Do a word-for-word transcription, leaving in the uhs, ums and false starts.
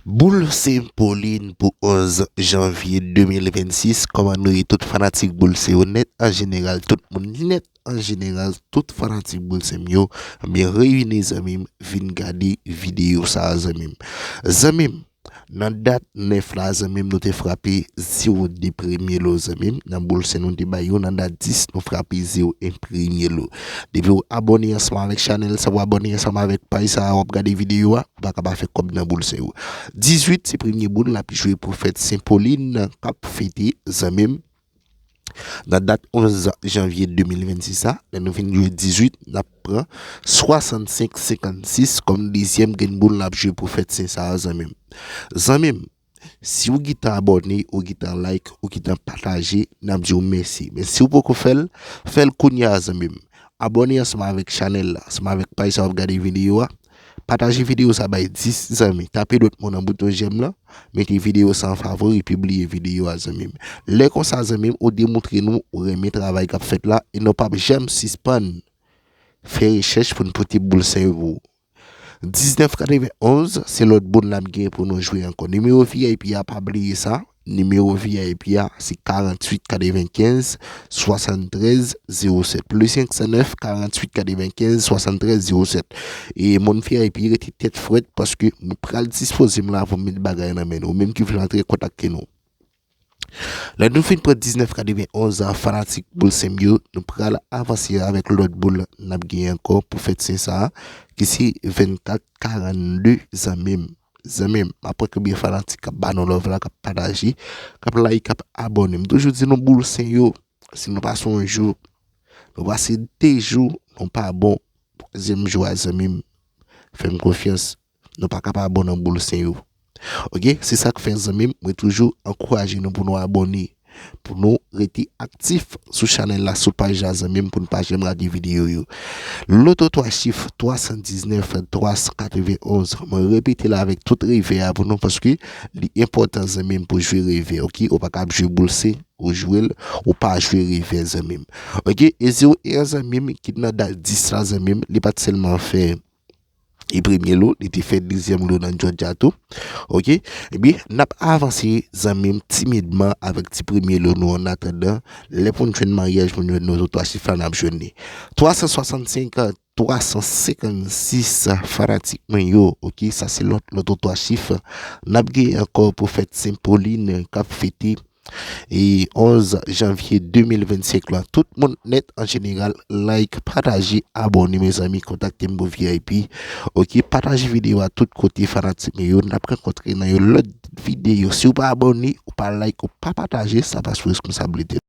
Boul Sen Polin pou onz janvye de mil vennsis. Kòman nou ye, tout fanatik Boul Sen yo nèt an jeneral, tout moun nèt an jeneral, tout fanatik Boul Sen yo, byen reyini zanmi m, vin gade videyo sa a zanmi m. Zanmi m, nan dat nèf la zanmi m, nou te frape zewo de premye lo zanmi m, nan Boul Sen nou te bay yo, nan dat dis nou frape zewo en premye lo. Depi w abòne ansanm avèk chanèl sa, w abòne ansanm avèk paj sa a, w ap gade videyo a, ou pa ka pa fè kòb nan Boul Sen yo. Dizuit se premye boul n ap jwe pou fèt Sen Polin k ap fete zanmi m. Nan dat onz janvye de mil vennsis la, lè nou fin jwe dizuit, n ap pran swasannsenk senkannsis kòm dezyèm grenn boul n ap jwe pou fèt Sen sa a zanmi m. Zanmi m, si w gentan abòne, ou gentan like, ou gentan pataje, n ap di w mèsi. Men si w poko fè l, fè l kounye a zanmi m. Abòne ansanm avèk chanèl la, ansanm avèk paj sa w ap gade videyo a. Pataje videyo sa bay dis zanmi. Tape dòt moun nan bouton jèm lan. Mete videyo sa an favori, pibliye videyo a zanmi m. Lè konsa zanmi m, ou demontre nou ou renmen travay k ap fèt la e nou p ap janm sispann fè rechèch pou n pote Boul Sen yo pou ou. Diznèf katrevenonz se lòt boul n ap gen pou nou jwe ankò. Nimewo V I P a, pa bliye sa. Nimewo V I P a se karanntuit katrevenkenz swasanntrèz zewo sèt. Le senk san nèf karanntuit katrevenkenz swasanntrèz zewo sèt. E moun V I P rete tèt frèt paske mwen pral dispoze m la pou m met bagay nan men nou. Ou menm ki vle antre, kontakte nou. Lè nou fin pran diznèf katrevenonz an, fanatik Boul Sen yo, nou pral avanse avèk lòt boul n ap gen ankò pou fèt Sen sa a, ki se vennkat karannde zanmi m. Zanmi m, m ap wè konbyen fanatik k ap ba nou love la, k ap pataje, k ap like, k ap abòne. M toujou di nou Boul Sen yo, si nou pase yon jou, nou pase de jou, nou pa bon, twazyèm jou a zanmi m, fè m konfyans, nou pa ka pa bon nan Boul Sen yo. Oke, se sa k fè zanmi m, mwen toujou ankouraje nou pou nou abòne, pou nou rete aktif sou chanèl la, sou paj la zanmi m, pou n pa janm rate videyo yo. Loto twa chif twa san diznèf, twa san katrevenonz. Mwen repete l avèk tout revè a pou nou paske li enpòtan zanmi m pou jwe revè, oke? Ou pa ka ap jwe Boul Sen, ou jwe l, ou pa jwe revè zanmi m. Oke, e zewo en an zanmi m ki nan dat dis la zanmi m, li pa t sèlman fè e premye lo, li te fè dezyèm lo nan Georgia tou. Oke? Ebyen, n ap avanse zanmi m timidman avèk ti premye lo nou an atandan lè pou n jwenn maryaj, pou n jwenn loto twa chif la n ap jwenn li. Twa san swasannsenk, twa san senkannsis fanatik mwen yo, oke? Sa se lòt loto twa chif n ap gen ankò pou fèt Sen Polin k ap fete e onz janvye de mil vennsenk la. Tout moun nèt an jeneral, like, pataje, abòne mezanmi, kontakte m pou V I P. Oke, pataje videyo a tout kote fanatik mwen yo. N ap rankontre nan yon lòt videyo. Si w pa abòne, ou pa like, ou pa pataje, sa pa sou responsablite.